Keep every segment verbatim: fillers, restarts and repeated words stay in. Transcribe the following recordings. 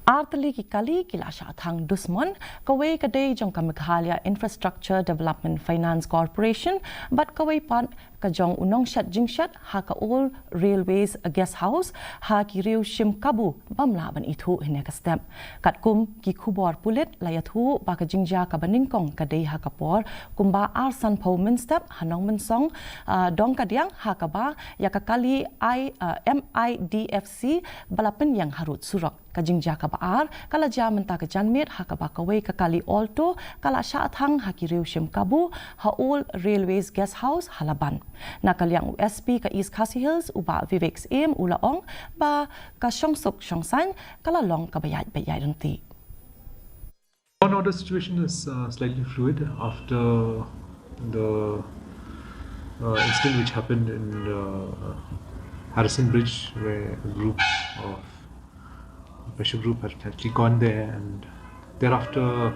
Artylli ki kali ki la shah thang dusmon, kawei ka dei jong ka Meghalaya Infrastructure Development Finance Corporation, bad kawei pat ka jong u nongshet jingshet ha ka Old Railways Guest House ha ki riew shim kabu bym lah ban ithuh hynne ka step. Katkum ki khubor pulit la ïathuh ba ka jingjia kaba nyngkong ka dei ha ka por kumba ar sanphew mynstep ha Nongmynsong, ah, Dongkadiang ha kaba ïa ka kali I, ah, M I D F C ba la pynïeng harud surok. Ka jingjia kaba ar ka la jia mynta ka janmiet ha kaba kawei ka kali Alto ka la shah thang ha ki riew shim kabu ha Old Railways Guest House ha Laban. Na ka liang u S P ka East Khasi Hills u Bah Vivek Syiem u la ong ba ka shongsuk shongsaiñ ka la long kaba ïaid ba ïaid ryntih. Law and order situation is uh, slightly fluid after the uh, incident which happened in the Harrison Bridge, where a group of a pressure group had actually gone there, and thereafter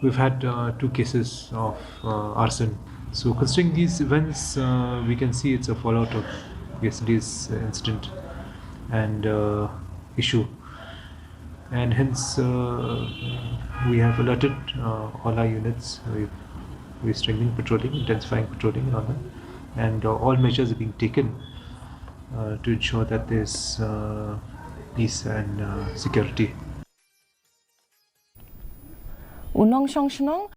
we've had uh, two cases of uh, arson. So, considering these events, uh, we can see it's a fallout of yesterday's incident and uh, issue, and hence uh, we have alerted uh, all our units. We've, we're strengthening patrolling, intensifying patrolling and all that, and uh, all measures are being taken uh, to ensure that there's uh, peace and uh, security. U nongshong shnong